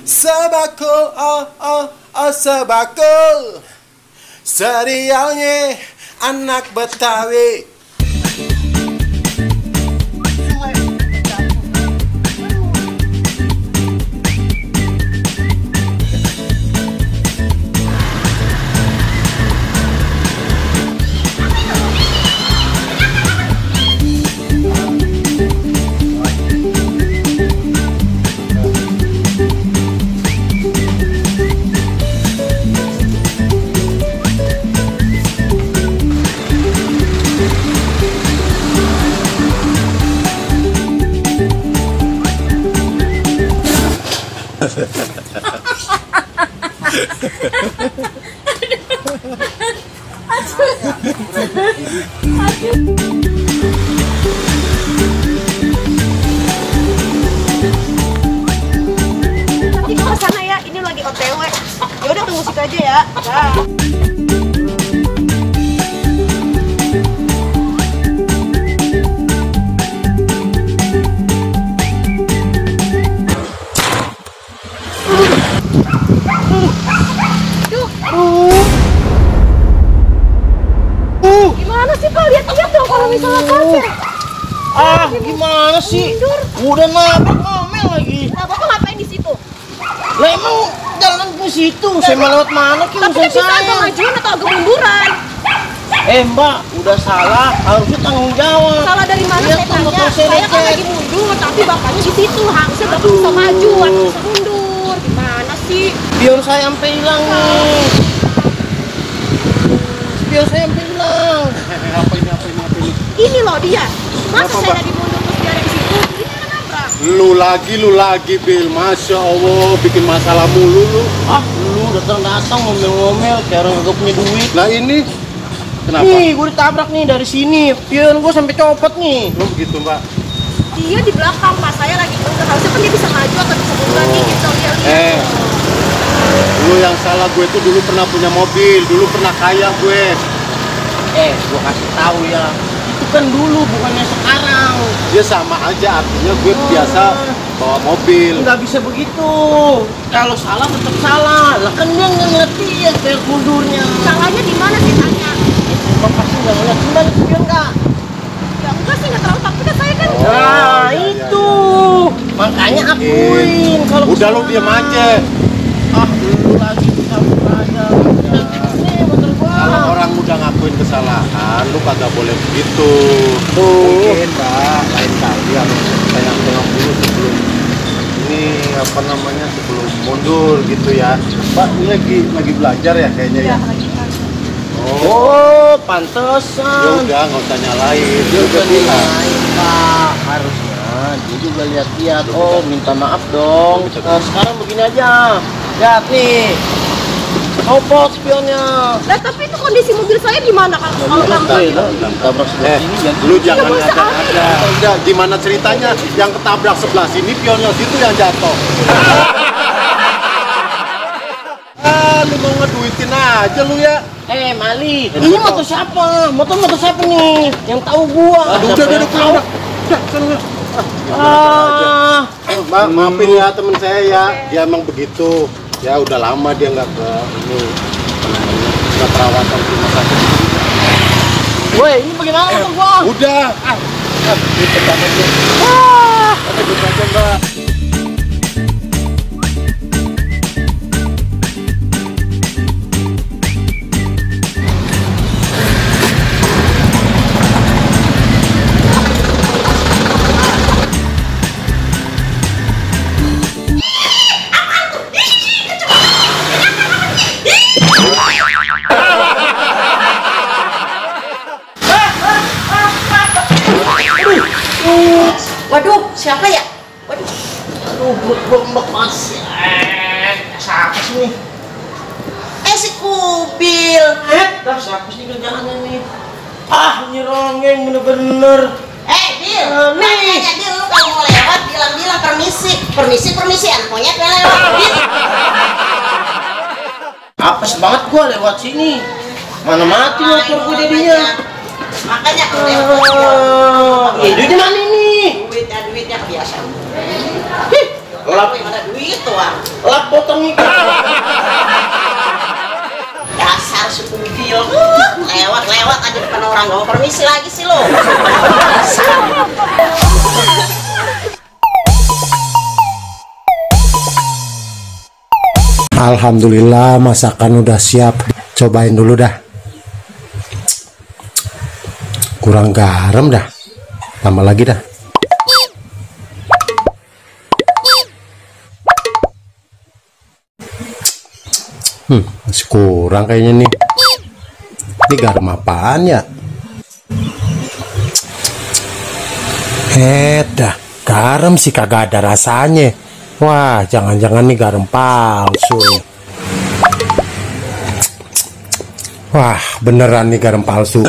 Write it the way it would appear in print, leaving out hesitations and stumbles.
Sebako, sebako. Serialnya anak Betawi. Nanti ke sana ya, ini lagi OTW. Ya udah tunggu situ aja ya. Dah. Gimana sih Pak? Lihat-lihat dong kalau misalnya parkir. Gimana sih? Udah nabrak ngomel lagi. Nah, Bapak ngapain di situ? Lah emang jalan ke situ, saya mau lewat mana ki Tapi urusan bisa agak saya. majuin atau agak munduran. Mbak, udah salah, harusnya tanggung jawab. Salah dari mana Lihat saya tuh motor tanya? saya Saya kan lecet. lagi mundur, tapi bapaknya di situ. Harusnya Bapak bisa maju atau bisa mundur. Gimana sih? Spion saya sampai hilang nih. Spion saya sampai hilang. Apa ini? Ini loh dia. Masa saya lagi mundur terus dia ada di situ? Ini kan nabrak. Lu lagi, Bil. Masya Allah, bikin masalah mulu lu. Lu datang-datang ngomel-ngomel kayak orang gak punya duit. Nah ini, kenapa? Nih, gue ditabrak nih dari sini. Spion gue sampai copot nih. Lu begitu, Mbak? Dia di belakang, Pak. Saya lagi mundur. Harusnya kan dia bisa maju atau bisa mundur nih gitu. Lihat. Lu yang salah, gue tuh dulu pernah punya mobil, dulu pernah kaya gue. Gue kasih tahu ya. Itu kan dulu, bukannya sekarang. Dia sama aja, artinya gue biasa bawa mobil. Nggak bisa begitu. Kalau salah tetap salah. Lah kan dia nggak ngerti ya kayak mundurnya. Salahnya di mana sih tanya? Bang pasti nggak ngeliat gimana spion nggak? Ya enggak sih, nggak terlalu tapi kan saya kan. Nah iya, itu. iya. Makanya akuin. Kalau Udah lu diem aja. Lu lagi cabut aja. Nih motor gua. Kalau orang udah ngakuin kesalahan, lu kagak boleh begitu. Tuh. Mungkin, Mbak, lain kali harus tengok dulu sebelum ini apa namanya sebelum mundur gitu ya. Mbak, ini lagi belajar ya kayaknya ya. Oh, pantesan. Ya udah, nggak usah nyalain. Dia udah nilai, Pak. Harusnya dia juga lihat-lihat. Oh, minta maaf dong. Nah, sekarang begini aja. Lihat nih. Copot spionnya. Lah tapi itu kondisi mobil saya gimana kalau Tabrak sebelah sini jangan. Lu jangan nggak usah ada. Udah, gimana ceritanya? Yang ketabrak sebelah sini, pionnya situ yang jatuh. Lu mau ngeduitin aja lu ya. Mali. Ini motor siapa? Motor siapa nih? Yang tahu gua. Udah pulang udah. Udah, sana. Maafin ya temen saya ya. Dia emang begitu. Ya udah lama dia nggak ke ini apa namanya nggak perawatan di rumah sakit. Woi, ini bagaimana motor gua? Udah. Itu aja. Itu aja, Mbak. Waduh, siapa ya? Waduh. Aduh, belum mas. Siapa sih nih? Si Kubil. Dah siapa sih kerjaannya nih? Ini ronggeng bener-bener. Bil. Nih. Makanya Bil, lu kalau mau lewat bilang permisi. Permisi, anak monyet yang lewat. Bil. Apes banget gua lewat sini. Mana mati motor gua jadinya. Makanya kalau lewat. Duitnya mana nih? Duitnya kebiasaan. Lap Yang ada duit. gitu ah. Lap potong ikan. Dasar sekupil. Lewat aja depan orang, gak mau permisi lagi sih lo. Alhamdulillah masakan udah siap. Cobain dulu dah. Kurang garam dah. Tambah lagi dah. Masih kurang kayaknya nih. Ini garam apaan ya? Dah, garam sih kagak ada rasanya. Wah, jangan-jangan nih garam palsu nih. Wah, beneran nih garam palsu.